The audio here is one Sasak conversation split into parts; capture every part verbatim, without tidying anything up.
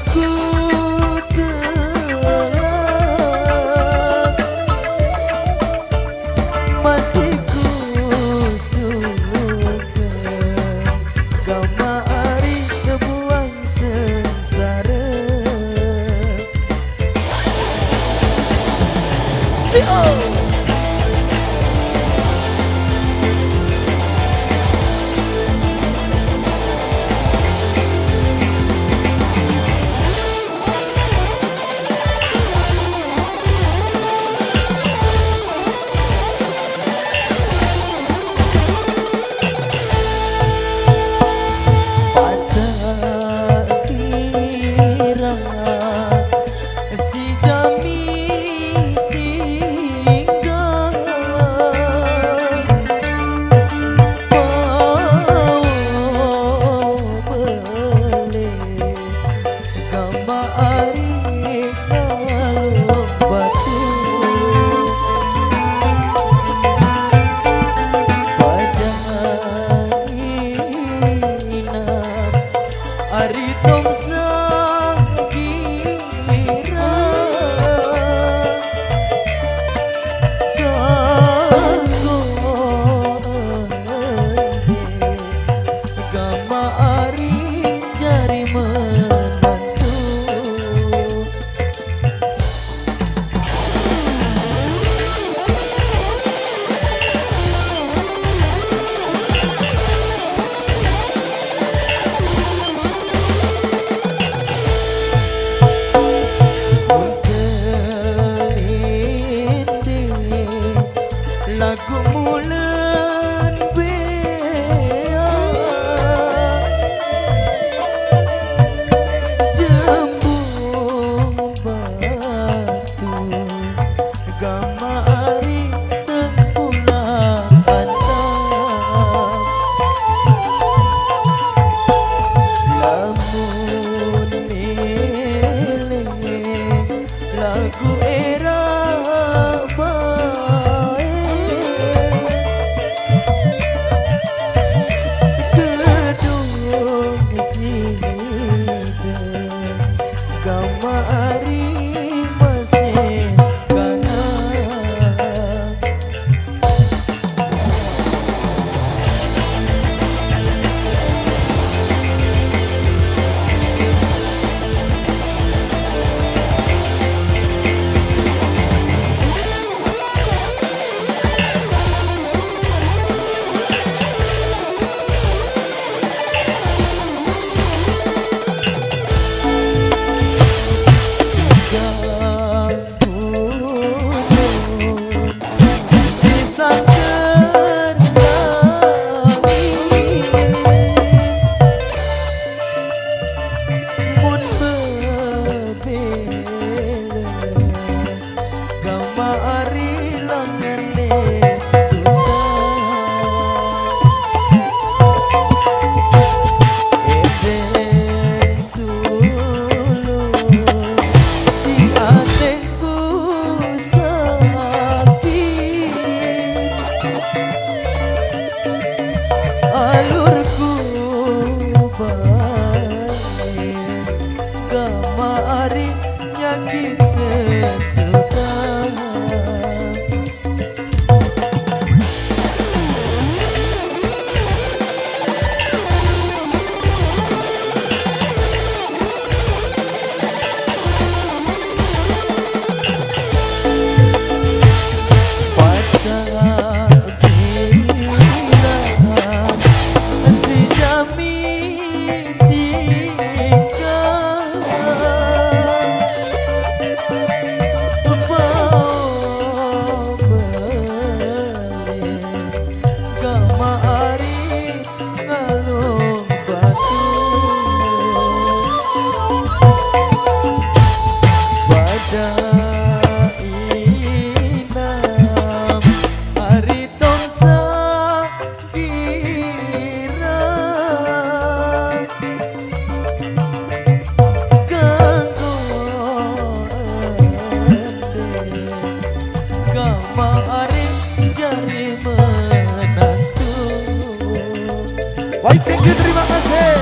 Ku telah, masih ku suka, gama ari kebuang sengsara. Pada kira si Jami tinggal, mau beli gama ari kalung batu. Pada ina ari tong sagira, kanggo gama ari jari menantu. Lagu mulen bea jembung batu, gama ari tengkulak antap. Lamun nilai lagu era bae, gedung sida gama ari masih kana. Tulung si atengku sapi, alurku balik kamari nyakit sesudah. Kamari ngalung batu. Pada inam ari tong sakira kanggo ende kamari jari menantu. Baik, thank you, terima kasih.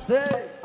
Say.